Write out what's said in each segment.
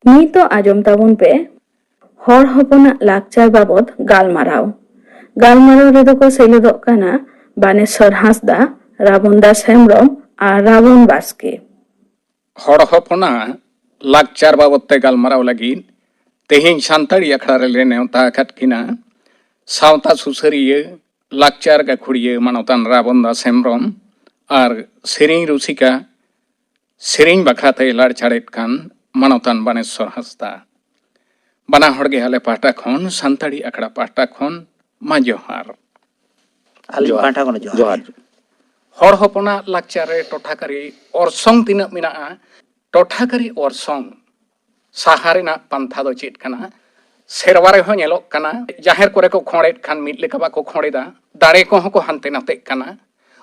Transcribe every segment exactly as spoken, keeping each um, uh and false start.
ᱱᱤᱛᱚᱜ ᱟᱸᱡᱚᱢ ᱛᱟᱵᱚᱱ ᱯᱮ ᱦᱚᱲ ᱦᱚᱯᱚᱱᱟᱜ ᱞᱟᱠᱪᱟᱨ ᱵᱟᱵᱚᱛ ᱜᱟᱞᱢᱟᱨᱟᱣ᱾ ᱜᱟᱞᱢᱟᱨᱟᱣ ᱨᱮᱫᱚ ᱠᱚ ᱥᱮᱞᱮᱫᱚᱜ ᱠᱟᱱᱟ ᱵᱟᱱᱮᱥᱚᱨ ᱦᱟᱸᱥᱫᱟ, ᱨᱟᱵᱚᱱ ᱫᱟᱥ ᱦᱮᱢᱵᱽᱨᱚᱢ ᱟᱨ ᱨᱟᱵᱚᱱ ᱵᱟᱥᱠᱮ᱾ ᱦᱚᱲ ᱦᱚᱯᱚᱱᱟᱜ ᱞᱟᱠᱪᱟᱨ ᱵᱟᱵᱚᱛ ᱛᱮ ᱜᱟᱞᱢᱟᱨᱟᱣ ᱞᱟᱹᱜᱤᱫ ᱛᱮᱦᱮᱧ ᱥᱟᱱᱛᱟᱲᱤ ᱟᱠᱷᱲᱟ ᱨᱮᱞᱮ ᱱᱮᱣᱛᱟ ᱟᱠᱟᱫ ᱠᱤᱱᱟ ᱥᱟᱶᱛᱟ ᱥᱩᱥᱟᱹᱨᱤᱭᱟᱹ, ᱞᱟᱠᱪᱟᱨ ᱜᱟᱹᱠᱷᱩᱲᱤᱭᱟᱹ ᱢᱟᱱᱚᱛᱟᱱ ᱨᱟᱵᱚᱱ ᱫᱟᱥ ᱦᱮᱢᱵᱽᱨᱚᱢ ᱟᱨ ᱥᱮᱨᱮᱧ ᱨᱩᱥᱤᱠᱟ, ᱥᱮᱨᱮᱧ ᱵᱟᱠᱷᱨᱟ ᱛᱮᱭ ᱞᱟᱲᱪᱟᱲᱮᱫ ᱠᱟᱱ ᱢᱟᱱᱚᱛᱟᱱ ᱵᱟᱱᱮᱥᱚᱨ ᱦᱟᱸᱥᱫᱟ᱾ ᱵᱟᱱᱟ ᱦᱚᱲ ᱜᱮ ᱟᱞᱮ ᱯᱟᱦᱴᱟ ᱠᱷᱚᱱ, ᱥᱟᱱᱛᱟᱲᱤ ᱟᱠᱷᱲᱟ ᱯᱟᱦᱴᱟ ᱠᱷᱚᱱ ᱢᱟ ᱡᱚᱦᱟᱨ᱾ ᱟᱹᱞᱤᱧ ᱡᱚᱦᱟᱨ᱾ ᱯᱟᱦᱴᱟ ᱠᱷᱚᱱ ᱡᱚᱦᱟᱨ᱾ ᱡᱚᱦᱟᱨ᱾ ᱦᱚᱲ ᱦᱚᱯᱚᱱᱟᱜ ᱞᱟᱠᱪᱟᱨ ᱨᱮ ᱴᱚᱴᱷᱟᱠᱟᱨᱤ ᱚᱨᱥᱚᱝ ᱛᱤᱱᱟᱹᱜ ᱢᱮᱱᱟᱜᱼᱟ? ᱴᱚᱴᱷᱟᱠᱟᱨᱤ ᱚᱨᱥᱚᱝ ᱥᱟᱦᱟ ᱨᱮᱱᱟᱜ ᱯᱟᱱᱛᱷᱟ ᱫᱚ ᱪᱮᱫ ᱠᱟᱱᱟ? ᱥᱮᱨᱣᱟ ᱨᱮᱦᱚᱸ ᱧᱮᱞᱚᱜ ᱠᱟᱱᱟ, ᱡᱟᱦᱮᱨ ᱠᱚᱨᱮ ᱠᱚ ᱠᱷᱚᱸᱰᱮᱫ ᱠᱷᱟᱱ ᱢᱤᱫ ᱞᱮᱠᱟ ᱵᱟᱠᱚ ᱠᱷᱚᱸᱰᱮᱫᱟ, ᱫᱟᱲᱮ ᱠᱚᱦᱚᱸ ᱠᱚ ᱦᱟᱱᱛᱮ ᱱᱟᱛᱮᱜ ᱠᱟᱱᱟ᱾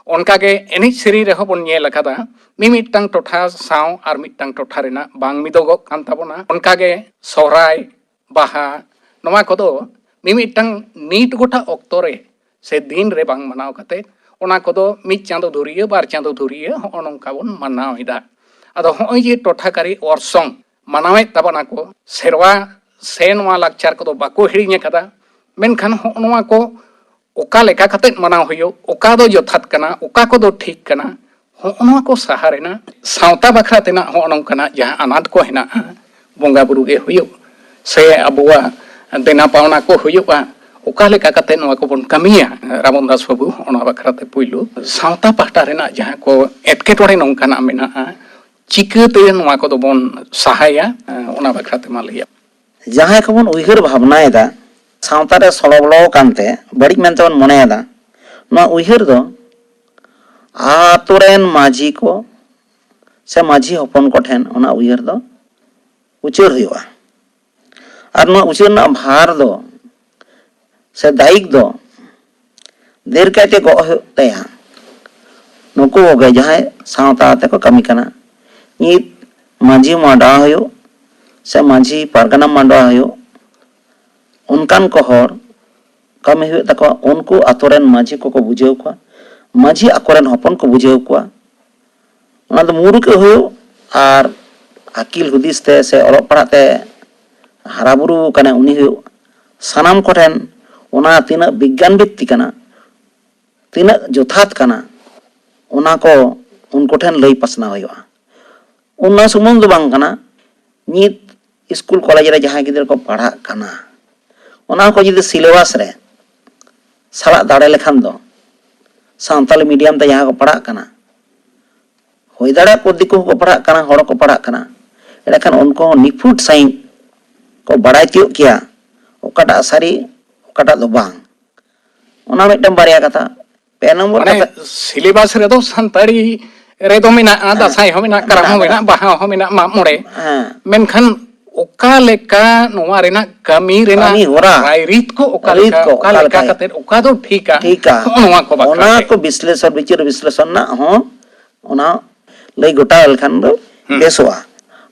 ᱚᱱᱠᱟᱜᱮ ᱮᱱᱮᱡ ᱥᱮᱨᱮᱧ ᱨᱮᱦᱚᱸ ᱵᱚᱱ ᱧᱮᱞ ᱟᱠᱟᱫᱟ, ᱢᱤᱢᱤᱫᱴᱟᱝ ᱴᱚᱴᱷᱟ ᱥᱟᱶ ᱟᱨ ᱢᱤᱫᱴᱟᱝ ᱴᱚᱴᱷᱟ ᱨᱮᱱᱟᱜ ᱵᱟᱝ ᱢᱤᱫᱚᱜᱚᱜ ᱠᱟᱱ ᱛᱟᱵᱚᱱᱟ᱾ ᱚᱱᱠᱟᱜᱮ ᱥᱚᱦᱨᱟᱭ, ᱵᱟᱦᱟ, ᱱᱚᱣᱟ ᱠᱚᱫᱚ ᱢᱤᱢᱤᱫᱴᱟᱝ ᱱᱤᱴ ᱜᱚᱴᱟ ᱚᱠᱛᱚ ᱨᱮ ᱥᱮ ᱫᱤᱱ ᱨᱮ ᱵᱟᱝ ᱢᱟᱱᱟᱣ ᱠᱟᱛᱮ, ᱚᱱᱟ ᱠᱚᱫᱚ ᱢᱤᱫ ᱪᱟᱸᱫᱚ ᱫᱷᱩᱨᱤᱭᱟᱹ, ᱵᱟᱨ ᱪᱟᱸᱫᱚ ᱫᱷᱩᱨᱤᱭᱟᱹ ᱦᱚᱸᱜᱼᱚ ᱱᱚᱝᱠᱟ ᱵᱚᱱ ᱢᱟᱱᱟᱣ ᱮᱫᱟ᱾ ᱟᱫᱚ ᱦᱚᱸᱜᱼᱚᱭ ᱡᱮ ᱴᱚᱴᱷᱟᱠᱟᱨᱤ ᱚᱨᱥᱚᱝ ᱢᱟᱱᱟᱣᱮᱫ ᱛᱟᱵᱚᱱᱟ ᱠᱚ, ᱥᱮᱨᱣᱟ ᱥᱮ ᱱᱚᱣᱟ ᱞᱟᱠᱪᱟᱨ ᱠᱚᱫᱚ ᱵᱟᱠᱚ ᱦᱤᱲᱤᱧ ᱟᱠᱟᱫᱟ, ᱢᱮᱱᱠᱷᱟᱱ ᱦᱚᱸᱜᱼᱚ ᱱᱚᱣᱟ ᱠᱚ ᱚᱠᱟ ᱞᱮᱠᱟ ᱠᱟᱛᱮᱫ ᱢᱟᱱᱟᱣ ᱦᱩᱭᱩᱜ, ᱚᱠᱟ ᱫᱚ ᱡᱚᱛᱷᱟᱛ ᱠᱟᱱᱟ, ᱚᱠᱟ ᱠᱚᱫᱚ ᱴᱷᱤᱠ ᱠᱟᱱᱟ, ᱦᱚᱸᱜᱼᱚ ᱱᱚᱣᱟ ᱠᱚ ᱥᱟᱦᱟ ᱨᱮᱱᱟᱜ, ᱥᱟᱶᱛᱟ ᱵᱟᱠᱷᱨᱟ ᱛᱮᱱᱟᱜ ᱦᱚᱸᱜᱼᱚ ᱱᱚᱝᱠᱟᱱᱟᱜ ᱡᱟᱦᱟᱸ ᱟᱱᱟᱴ ᱠᱚ ᱦᱮᱱᱟᱜᱼᱟ, ᱵᱚᱸᱜᱟ ᱵᱩᱨᱩ ᱜᱮ ᱦᱩᱭᱩᱜ ᱥᱮ ᱟᱵᱚᱣᱟᱜ ᱫᱮᱱᱟ ᱯᱟᱣᱱᱟ ᱠᱚ ᱦᱩᱭᱩᱜᱼᱟ, ᱚᱠᱟ ᱞᱮᱠᱟ ᱠᱟᱛᱮ ᱱᱚᱣᱟ ᱠᱚᱵᱚᱱ ᱠᱟᱹᱢᱤᱭᱟ? ᱨᱟᱵᱚᱱ ᱫᱟᱥ ᱵᱟᱹᱵᱩ, ᱚᱱᱟ ᱵᱟᱠᱷᱨᱟ ᱛᱮ ᱯᱩᱭᱞᱩ ᱥᱟᱶᱛᱟ ᱯᱟᱦᱴᱟ ᱨᱮᱱᱟᱜ ᱡᱟᱦᱟᱸ ᱠᱚ ᱮᱴᱠᱮᱴᱚᱬᱮ ᱱᱚᱝᱠᱟᱱᱟᱜ ᱢᱮᱱᱟᱜᱼᱟ, ᱪᱤᱠᱟᱹᱛᱮ ᱱᱚᱣᱟ ᱠᱚᱫᱚ ᱵᱚᱱ ᱥᱟᱦᱟᱭᱟ, ᱚᱱᱟ ᱵᱟᱠᱷᱨᱟ ᱛᱮ ᱢᱟ ᱞᱟᱹᱭᱟ᱾ ᱡᱟᱦᱟᱸᱭ ᱠᱚᱵᱚᱱ ᱩᱭᱦᱟᱹᱨ ᱵᱷᱟᱵᱽᱱᱟᱭᱮᱫᱟ, ᱥᱟᱶᱛᱟ ᱨᱮ ᱥᱚᱲᱚ ᱵᱚᱞᱚ ᱟᱠᱟᱱᱛᱮ ᱵᱟᱹᱲᱤᱡ ᱢᱮᱱᱛᱮ ᱵᱚᱱ ᱢᱚᱱᱮᱭᱮᱫᱟ, ᱱᱚᱣᱟ ᱩᱭᱦᱟᱹᱨ ᱫᱚ ᱟᱛᱳ ᱨᱮᱱ ᱢᱟᱹᱡᱷᱤ ᱠᱚ ᱥᱮ ᱢᱟᱹᱡᱷᱤ ᱦᱚᱯᱚᱱ ᱠᱚᱴᱷᱮᱱ ᱚᱱᱟ ᱩᱭᱦᱟᱹᱨ ᱫᱚ ᱩᱪᱟᱹᱲ ᱦᱩᱭᱩᱜᱼᱟ᱾ ᱟᱨ ᱱᱚᱣᱟ ᱩᱪᱟᱹᱲ ᱨᱮᱱᱟᱜ ᱵᱷᱟᱨ ᱫᱚ ᱥᱮ ᱫᱟᱭᱤᱠ ᱫᱚ ᱰᱷᱮᱨ ᱠᱟᱭᱛᱮ ᱜᱚᱜ ᱦᱩᱭᱩᱜ ᱛᱟᱭᱟ ᱱᱩᱠᱩ ᱠᱚᱜᱮ ᱡᱟᱦᱟᱸᱭ ᱥᱟᱶᱛᱟ ᱟᱛᱮ ᱠᱚ ᱠᱟᱹᱢᱤ ᱠᱟᱱᱟ᱾ ᱱᱤᱛ ᱢᱟᱹᱡᱷᱤ ᱢᱟᱰᱣᱟ ᱦᱩᱭᱩᱜ ᱥᱮ ᱢᱟᱹᱡᱷᱤ ᱯᱟᱨᱜᱟᱱᱟ ᱢᱟᱰᱣᱟ ᱦᱩᱭᱩᱜ, ᱚᱱᱠᱟᱱ ᱠᱚ ᱦᱚᱲ ᱠᱟᱹᱢᱤ ᱦᱩᱭᱩᱜ ᱛᱟᱠᱚᱣᱟ᱾ ᱩᱱᱠᱩ ᱟᱛᱳ ᱨᱮᱱ ᱢᱟᱹᱡᱷᱤ ᱠᱚᱠᱚ ᱵᱩᱡᱷᱟᱹᱣ ᱠᱚᱣᱟ, ᱢᱟᱹᱡᱷᱤ ᱟᱠᱚᱨᱮᱱ ᱦᱚᱯᱚᱱ ᱠᱚ ᱵᱩᱡᱷᱟᱹᱣ ᱠᱚᱣᱟ᱾ ᱚᱱᱟ ᱫᱚ ᱢᱩᱨᱩᱠ ᱦᱩᱭᱩᱜ ᱟᱨ ᱟᱹᱠᱤᱞ ᱦᱩᱫᱤᱥ ᱛᱮ ᱥᱮ ᱚᱞᱚᱜ ᱯᱟᱲᱦᱟᱜ ᱛᱮ ᱦᱟᱨᱟ ᱵᱩᱨᱩ ᱟᱠᱟᱱᱟᱭ, ᱩᱱᱤ ᱦᱩᱭᱩᱜ ᱥᱟᱱᱟᱢ ᱠᱚᱴᱷᱮᱱ ᱚᱱᱟ ᱛᱤᱱᱟᱹᱜ ᱵᱤᱜᱽᱜᱟᱱ ᱵᱷᱤᱛᱛᱤ ᱠᱟᱱᱟ, ᱛᱤᱱᱟᱹᱜ ᱡᱚᱛᱷᱟᱛ ᱠᱟᱱᱟ, ᱚᱱᱟ ᱠᱚ ᱩᱱᱠᱩ ᱴᱷᱮᱱ ᱞᱟᱹᱭ ᱯᱟᱥᱱᱟᱣ ᱦᱩᱭᱩᱜᱼᱟ᱾ ᱚᱱᱟ ᱥᱩᱢᱩᱝ ᱫᱚ ᱵᱟᱝ ᱠᱟᱱᱟ, ᱱᱤᱛ ᱥᱠᱩᱞ ᱠᱚᱞᱮᱡᱽ ᱨᱮ ᱡᱟᱦᱟᱸᱭ ᱜᱤᱫᱽᱨᱟᱹ ᱠᱚ ᱯᱟᱲᱦᱟᱜ ᱠᱟᱱᱟ, ᱚᱱᱟ ᱠᱚ ᱡᱩᱫᱤ ᱥᱤᱞᱮᱵᱟᱥ ᱨᱮ ᱥᱟᱞᱟᱜ ᱫᱟᱲᱮ ᱞᱮᱠᱷᱟᱱ ᱫᱚ, ᱥᱟᱱᱛᱟᱞᱤ ᱢᱤᱰᱤᱭᱟᱢ ᱛᱮ ᱡᱟᱦᱟᱸ ᱠᱚ ᱯᱟᱲᱦᱟᱜ ᱠᱟᱱᱟ, ᱦᱩᱭ ᱫᱟᱲᱮᱭᱟᱜᱼᱟ ᱫᱤᱠᱩ ᱦᱚᱸᱠᱚ ᱯᱟᱲᱦᱟᱜ ᱠᱟᱱᱟ, ᱦᱚᱲ ᱦᱚᱸᱠᱚ ᱯᱟᱲᱦᱟᱜ ᱠᱟᱱᱟ, ᱮᱸᱰᱮᱠᱷᱟᱱ ᱩᱱᱠᱩ ᱦᱚᱸ ᱱᱤᱯᱷᱩᱴ ᱥᱟᱺᱦᱤᱡ ᱠᱚ ᱵᱟᱲᱟᱭ ᱛᱤᱭᱳᱜ ᱠᱮᱭᱟ ᱚᱠᱟᱴᱟᱜ ᱥᱟᱹᱨᱤ, ᱚᱠᱟᱴᱟᱜ ᱫᱚ ᱵᱟᱝ᱾ ᱚᱱᱟ ᱢᱤᱫᱴᱟᱝ ᱵᱟᱨᱭᱟ ᱠᱟᱛᱷᱟ᱾ ᱯᱮ ᱱᱚᱢᱵᱚᱨ ᱢᱟᱱᱮ ᱠᱟᱛᱷᱟ, ᱥᱤᱞᱮᱵᱟᱥ ᱨᱮᱫᱚ ᱥᱟᱱᱛᱟᱲᱤ ᱨᱮᱫᱚ ᱢᱮᱱᱟᱜᱼᱟ, ᱦᱮᱸ, ᱫᱟᱸᱥᱟᱭ ᱦᱚᱸ ᱢᱮᱱᱟᱜᱼᱟ, ᱠᱟᱨᱟᱢ ᱦᱚᱸ ᱢᱮᱱᱟᱜᱼᱟ, ᱵᱟᱦᱟ ᱦᱚᱸ ᱢᱮᱱᱟᱜᱼᱟ, ᱢᱟᱜ ᱢᱚᱬᱮ᱾ ᱦᱮᱸ᱾ ᱢᱮᱱᱠᱷᱟᱱ ᱚᱠᱟ ᱞᱮᱠᱟ ᱱᱚᱣᱟ ᱨᱮᱱᱟᱜ ᱠᱟᱹᱢᱤ ᱨᱮᱱᱟᱜ ᱠᱟᱹᱢᱤ ᱦᱚᱨᱟ, ᱨᱟᱭᱨᱤᱛ ᱠᱚ ᱚᱠᱟ ᱨᱤᱛ ᱞᱮᱠᱟ, ᱠᱚ ᱚᱠᱟ ᱚᱠᱟ ᱞᱮᱠᱟ ᱞᱮᱠᱟ, ᱠᱟᱛᱮᱫ ᱚᱠᱟ ᱫᱚ ᱴᱷᱤᱠᱟ, ᱴᱷᱤᱠᱟ᱾ ᱦᱚᱸᱜᱼᱚ ᱱᱚᱣᱟ ᱠᱚ ᱵᱟᱠᱷᱨᱟ ᱚᱱᱟ ᱛᱮ᱾ ᱠᱚ ᱵᱤᱥᱞᱮᱥᱚᱱ, ᱵᱤᱪᱟᱹᱨ ᱵᱤᱥᱞᱮᱥᱚᱱ ᱨᱮᱱᱟᱜ ᱦᱚᱸ ᱚᱱᱟ ᱞᱟᱹᱭ ᱜᱚᱴᱟ ᱞᱮᱠᱷᱟᱱ ᱫᱚ ᱦᱩᱸ᱾ ᱵᱮᱥᱚᱜᱼᱟ᱾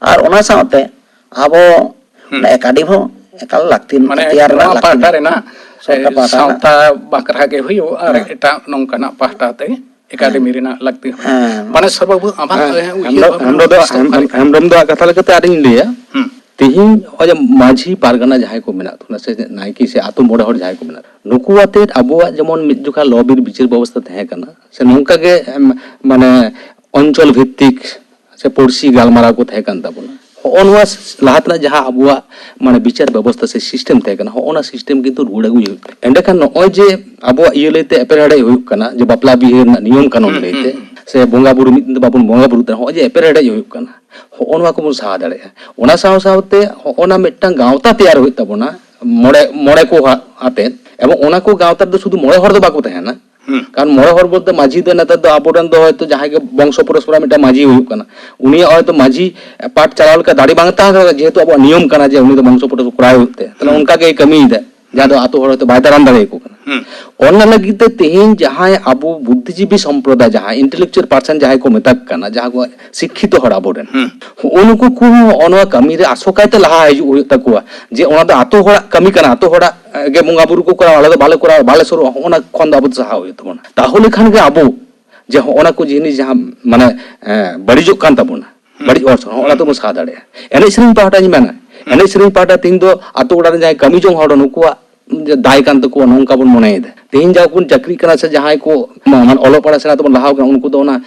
ᱟᱨ ᱚᱱᱟ ᱥᱟᱶᱛᱮ ᱟᱵᱚ ᱦᱩᱸ᱾ ᱚᱱᱟ ᱮᱠᱟᱰᱮᱢᱤ ᱦᱚᱸ ᱮᱠᱟᱞ ᱞᱟᱹᱠᱛᱤ, ᱢᱟᱱᱮ ᱛᱮᱭᱟᱨ ᱨᱮᱱᱟᱜ ᱱᱚᱣᱟ ᱞᱟᱹᱠᱛᱤ ᱯᱟᱦᱴᱟ ᱢᱮᱱᱟᱜᱼᱟ᱾ ᱨᱮᱱᱟᱜ, ᱥᱚᱨᱠᱟᱨ ᱯᱟᱦᱴᱟ ᱨᱮᱱᱟᱜ᱾ ᱥᱟᱶᱛᱟ ᱵᱟᱠᱷᱨᱟ ᱜᱮ ᱦᱩᱭᱩᱜ ᱟᱨ ᱦᱮᱸ᱾ ᱮᱴᱟᱜ ᱱᱚᱝᱠᱟᱱᱟᱜ ᱯᱟᱦᱴᱟ ᱛᱮ ᱮᱠᱟᱰᱮᱢᱤ ᱦᱮᱸ᱾ ᱨᱮᱱᱟᱜ ᱞᱟᱹᱠᱛᱤ ᱦᱚᱸ᱾ ᱦᱮᱸ᱾ ᱢᱟᱱᱮ ᱥᱚᱨᱵᱟᱵᱚ ᱟᱢᱟᱜ ᱦᱮᱸ, ᱩᱭᱦᱟᱹᱨ ᱦᱮᱢᱵᱨᱚᱢ, ᱵᱷᱟᱵᱽᱱᱟ ᱦᱮᱢᱵᱨᱚᱢ ᱫᱚ, ᱥᱚᱨᱠᱟᱨᱤ ᱦᱮᱢ-, ᱦᱮᱢᱵᱨᱚᱢ ᱫᱚ ᱠᱟᱛᱷᱟ ᱞᱮᱠᱟᱛᱮ ᱟᱨᱤᱧ ᱞᱟᱹᱭᱟ, ᱦᱩᱸ᱾ ᱛᱮᱦᱮᱧ ᱱᱚᱜᱼᱚᱭ ᱡᱮ ᱢᱟᱹᱡᱷᱤ ᱯᱟᱨᱜᱟᱱᱟ ᱡᱟᱦᱟᱸᱭ ᱠᱚ ᱢᱮᱱᱟᱜ ᱵᱚᱱᱟ, ᱥᱮ ᱱᱟᱭᱠᱮ ᱥᱮ ᱟᱛᱳ ᱢᱚᱬᱮ ᱦᱚᱲ ᱡᱟᱦᱟᱸᱭ ᱠᱚ ᱢᱮᱱᱟᱜ, ᱱᱩᱠᱩ ᱟᱛᱮᱫ ᱟᱵᱚᱣᱟᱜ ᱡᱮᱢᱚᱱ ᱢᱤᱫ ᱡᱚᱠᱷᱟ ᱞᱚ ᱵᱤᱨ ᱵᱤᱪᱟᱹᱨ ᱵᱮᱵᱚᱥᱛᱷᱟ ᱛᱟᱦᱮᱸ ᱠᱟᱱᱟ, ᱥᱮ ᱱᱚᱝᱠᱟ ᱜᱮ, ᱮᱢ, ᱢᱟᱱᱮ ᱚᱧᱪᱚᱞ ᱵᱷᱤᱛᱛᱤᱠ ᱥᱮ ᱯᱩᱲᱥᱤ ᱜᱟᱞᱢᱟᱨᱟᱣ ᱠᱚ ᱛᱟᱦᱮᱸ ᱠᱟᱱ ᱛᱟᱵᱚᱱᱟ᱾ ᱦᱚᱸᱜᱼᱚ ᱱᱚᱣᱟ ᱞᱟᱦᱟ ᱛᱮᱱᱟᱜ ᱡᱟᱦᱟᱸ ᱟᱵᱚᱣᱟᱜ ᱢᱟᱱᱮ ᱵᱤᱪᱟᱹᱨ ᱵᱮᱵᱚᱥᱛᱷᱟ ᱥᱮ ᱥᱤᱥᱴᱮᱢ ᱛᱟᱦᱮᱸ ᱠᱟᱱᱟ, ᱦᱚᱸᱜᱼᱚ ᱱᱟ ᱥᱤᱥᱴᱮᱢ ᱠᱤᱱᱛᱩ ᱨᱩᱣᱟᱹᱲ ᱟᱹᱜᱩᱭ ᱦᱩᱭᱩᱜ ᱠᱟᱱᱟ᱾ ᱮᱸᱰᱮᱠᱷᱟᱱ ᱱᱚᱜᱼᱚᱭ ᱡᱮ ᱟᱵᱚᱣᱟᱜ ᱤᱭᱟᱹ ᱞᱟᱹᱭᱛᱮ ᱮᱯᱮᱨᱦᱮᱰᱮᱡ ᱦᱩᱭᱩᱜ ᱠᱟᱱᱟ, ᱡᱮ ᱵᱟᱯᱞᱟ ᱵᱤᱦᱟᱹ ᱨᱮᱱᱟᱜ ᱱᱤᱭᱚᱢ ᱠᱟᱹᱱᱩᱱ ᱦᱩᱸ, ᱞᱟᱹᱭᱛᱮ, ᱦᱩᱸ, ᱦᱩᱸ᱾ ᱥᱮ ᱵᱚᱸᱜᱟ ᱵᱩᱨᱩ ᱢᱤᱫ ᱫᱤᱱ ᱫᱚ ᱵᱟᱵᱚᱱ ᱵᱚᱸᱜᱟ ᱵᱩᱨᱩᱜ ᱛᱟᱦᱮᱸᱫ, ᱦᱚᱸᱜᱼᱚᱭ ᱡᱮ ᱮᱯᱮᱨᱦᱮᱰᱮᱡ ᱦᱩᱭᱩᱜ ᱠᱟᱱᱟ, ᱦᱚᱸᱜᱼᱚ ᱱᱚᱣᱟ ᱠᱚᱵᱚᱱ ᱥᱟᱦᱟ ᱫᱟᱲᱮᱭᱟᱜᱼᱟ᱾ ᱚᱱᱟ ᱥᱟᱶ ᱥᱟᱶᱛᱮ ᱦᱚᱸᱜᱼᱚ ᱱᱟ ᱢᱤᱫᱴᱟᱝ ᱜᱟᱶᱛᱟ ᱛᱮᱭᱟᱨ ᱦᱩᱭᱩᱜ ᱛᱟᱵᱚᱱᱟ, ᱢᱚᱬᱮ, ᱢᱚᱬᱮ ᱠᱚ ᱦᱟ-, ᱟᱛᱮᱫ, ᱮᱵᱚᱝ ᱚᱱᱟ ᱠᱚ ᱜᱟᱶᱛᱟ ᱨᱮᱫᱚ ᱥᱩᱫᱷᱩ ᱢᱚᱬᱮ ᱦᱚᱲ ᱫᱚ ᱵᱟᱠᱚ ᱛᱟᱦᱮᱱᱟ᱾ ᱦᱩᱸ᱾ ᱠᱟᱨᱚᱱ ᱢᱚᱬᱮ ᱦᱚᱲ ᱵᱚᱞᱛᱮ ᱢᱟᱹᱡᱷᱤ ᱫᱚ ᱱᱮᱛᱟᱨ ᱫᱚ ᱟᱵᱚᱨᱮᱱ ᱫᱚ ᱦᱚᱭᱛᱳ ᱡᱟᱦᱟᱸᱭ ᱜᱮ ᱵᱚᱝᱥᱚ ᱯᱚᱨᱚᱥᱯᱚᱨᱟ ᱢᱤᱫᱴᱟᱝ ᱢᱟᱹᱡᱷᱤ ᱦᱩᱭᱩᱜ ᱠᱟᱱᱟ, ᱩᱱᱤᱭᱟᱜ ᱦᱚᱭᱛᱳ ᱢᱟᱹᱡᱷᱤ ᱯᱟᱴ ᱪᱟᱞᱟᱣ ᱞᱮᱠᱟ ᱫᱟᱲᱮ ᱵᱟᱝ ᱛᱟᱦᱮᱸ ᱠᱟᱱᱟ, ᱡᱮᱦᱮᱛᱩ ᱟᱵᱚᱣᱟᱜ ᱱᱤᱭᱚᱢ ᱠᱟᱱᱟ ᱡᱮ ᱩᱱᱤ ᱫᱚ ᱵᱚᱝᱥᱚ ᱯᱚᱨᱚᱥᱯᱚᱨᱟ ᱠᱚᱨᱟᱣ ᱦᱩᱭᱩᱜ ᱛᱟᱭᱟ, ᱛᱟᱦᱞᱮ ᱦᱩᱸ᱾ ᱚᱱᱠᱟ ᱜᱮᱭ ᱠᱟᱹᱢᱤᱭᱮᱫᱟ, ᱡᱟᱦᱟᱸ ᱫᱚ ᱦᱩᱸ᱾ ᱟᱛᱳ ᱦᱚᱲ ᱦᱚᱭᱛᱳ ᱵᱟᱭ ᱫᱟᱨᱟᱢ ᱫᱟᱲᱮᱭᱟᱠᱚ ᱠᱟᱱᱟ᱾ ᱦᱩᱸ᱾ ᱚᱱᱟ ᱞᱟᱹᱜᱤᱫ ᱛᱮ ᱛᱮᱦᱮᱧ ᱡᱟᱦᱟᱸᱭ ᱟᱵᱚ ᱵᱩᱫᱽᱫᱷᱤᱡᱤᱵᱤ ᱥᱚᱢᱯᱨᱚᱫᱟᱭ, ᱡᱟᱦᱟᱸ intellectual person ᱡᱟᱦᱟᱸᱭ ᱠᱚ ᱢᱮᱛᱟ ᱠᱚ ᱠᱟᱱᱟ, ᱡᱟᱦᱟᱸ ᱠᱚ ᱥᱤᱠᱠᱷᱤᱛᱚ ᱦᱚᱲ ᱟᱵᱚᱨᱮᱱ, ᱦᱩᱸ᱾ ᱦᱩᱸᱜᱼᱩ ᱱᱩᱠᱩ ᱠᱚ ᱦᱚᱸ ᱱᱚᱣᱟ ᱠᱟᱹᱢᱤ ᱨᱮ ᱟᱥᱚᱠᱟᱭ ᱛᱮ ᱞᱟᱦᱟ ᱦᱤᱡᱩᱜ ᱦᱩᱭᱩᱜ ᱛᱟᱠᱚᱣᱟ, ᱡᱮ ᱚᱱᱟ ᱫᱚ ᱟᱛᱳ ᱦᱚᱲᱟᱜ ᱠᱟᱹᱢᱤ ᱠᱟᱱᱟ, ᱟᱛᱳ ᱦᱚᱲᱟᱜ, ᱮ, ᱜᱮ ᱵᱚᱸᱜᱟ ᱵᱩᱨᱩ ᱠᱚ ᱠᱚᱨᱟᱣᱟ, ᱟᱞᱮ ᱫᱚ ᱵᱟᱞᱮ ᱠᱚᱨᱟᱣᱟ, ᱵᱟᱞᱮ ᱥᱩᱨᱩᱜᱼᱟ, ᱦᱚᱸᱜᱼᱚ ᱱᱟ ᱠᱷᱚᱱ ᱫᱚ ᱟᱵᱚ ᱫᱚ ᱥᱟᱦᱟ ᱦᱩᱭᱩᱜ ᱛᱟᱵᱚᱱᱟ᱾ ᱛᱟᱦᱚᱞᱮ ᱠᱷᱟᱱ ᱜᱮ ᱟᱵᱚ ᱡᱮ ᱦᱚᱸᱜᱼᱚ ᱱᱟ ᱠᱚ ᱡᱤᱱᱤᱥ ᱡᱟᱦᱟᱸ ᱢᱟᱱᱮ, ᱮ, ᱵᱟᱹᱲᱤᱡᱚᱜ ᱠᱟᱱ ᱛᱟᱵᱚᱱᱟ, ᱵᱟᱹᱲᱤᱡ ᱚᱨᱥᱚᱝ, ᱚᱱᱟ ᱛᱮᱵᱚᱱ ᱥᱟᱦᱟ ᱫᱟᱲᱮᱭᱟᱜᱼᱟ᱾ ᱮᱱᱮᱡ ᱥᱮᱨᱮᱧ ᱯᱟᱦᱴᱟᱧ ᱢᱮᱱᱟ, ᱮᱱᱮᱡ ᱥᱮᱨᱮᱧ ᱯᱟᱦᱴᱟ ᱛᱮᱦᱮᱧ ᱫᱚ ᱟᱛᱳ ᱚᱲᱟᱜ ᱨᱮ ᱡᱟᱦᱟᱸᱭ ᱠᱟᱹᱢᱤ ᱡᱚᱝ ᱦᱚᱲ, ᱱᱩᱠᱩᱣᱟᱜ ᱡᱮ ᱫᱟᱭ ᱠᱟᱱ ᱛᱟᱠᱚᱣᱟ, ᱱᱚᱝᱠᱟ ᱵᱚᱱ ᱢᱚᱱᱮᱭᱮᱫᱟ᱾ ᱛᱮᱦᱮᱧ ᱡᱟᱦᱟᱸ ᱵᱚᱱ ᱪᱟᱹᱠᱨᱤᱜ ᱠᱟᱱᱟ ᱥᱮ ᱡᱟᱦᱟᱸᱭ ᱠᱚ ᱢᱟ-, ᱢᱟᱱᱮ ᱚᱞᱚᱜ ᱯᱟᱲᱦᱟᱜ ᱥᱮᱬᱟ ᱛᱮᱵᱚᱱ ᱞᱟᱦᱟ ᱠᱟᱱᱟ, ᱩᱱᱠᱩ ᱫᱚ ᱚᱱᱟ,